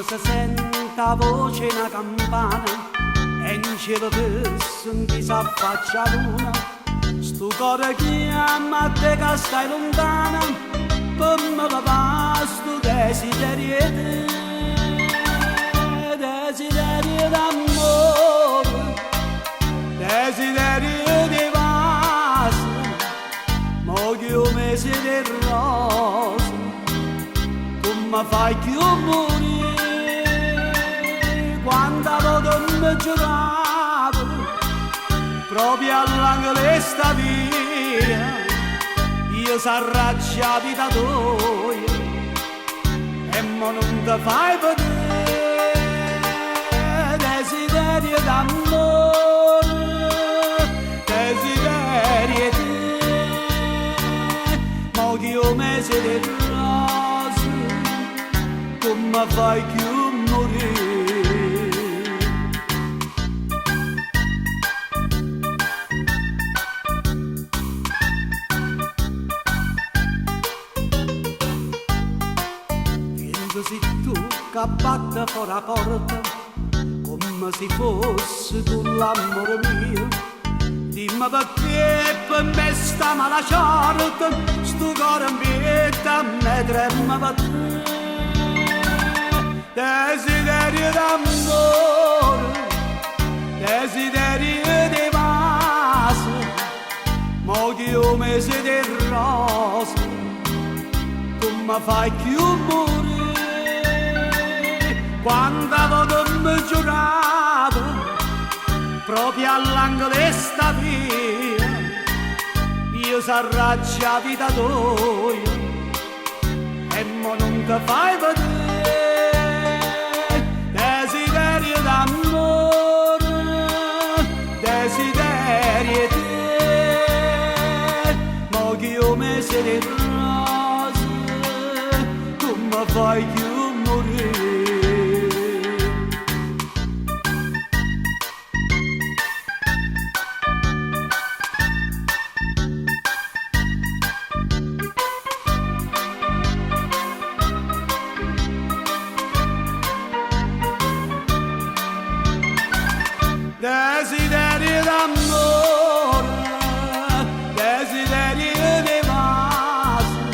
se sente 'a voce 'e na campana e 'ncielo pe' sentì s'affaccia 'a luna. Stu core chiamma a te ca stai luntana, pe' me levà stu desiderio 'e te. Desiderio d'ammore, desiderio di vase, mo che 'o mese d' 'e rose tu me fai cchiù murì. Quanta vote me giuravo proprio all'angolo 'e sta via, io sarraggio 'a vita toja e mo nun te fai vedè. Desiderio d'ammore, desiderio 'e te, mo che 'o mese d' 'e rose tu me fai cchiù murì. Viento si tu ca batte fore 'a porta comme si fosse tu l'ammore mio. Dimme pecché pe me sta mala sciorta, stu core 'mpietto a me tremma pe te. Desiderio d'ammore, desiderio di vase, mo che 'o mese d' 'e rose tu me fai cchiù murì. Quanta vote me giuravo proprio all'angolo 'e sta via, io sarraggio 'a vita toja e mo nun te fai vedè. Desiderio d'ammore, desiderio 'e te, mo che 'o mese d' 'e rose tu me fai cchiù murì. Desiderio d'ammore, desiderio di vase,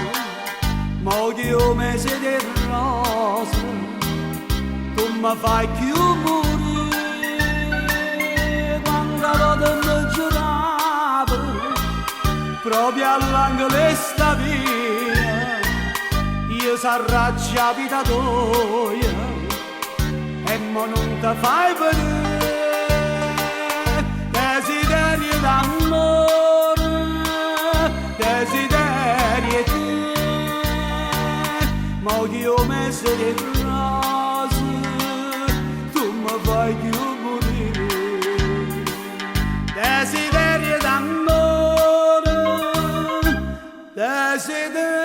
mo che 'o mese d' 'e rose tu me fai cchiù murì. Quanta vote me giuravo proprio all'angolo 'e sta via, io sarraggio 'a vita toja e mo nun te fai vedè. Desiderio d'ammore, desiderio 'e te, mo che 'o mese d' 'e rose tu me fai cchiù murì. Desiderio d'ammore, desiderio.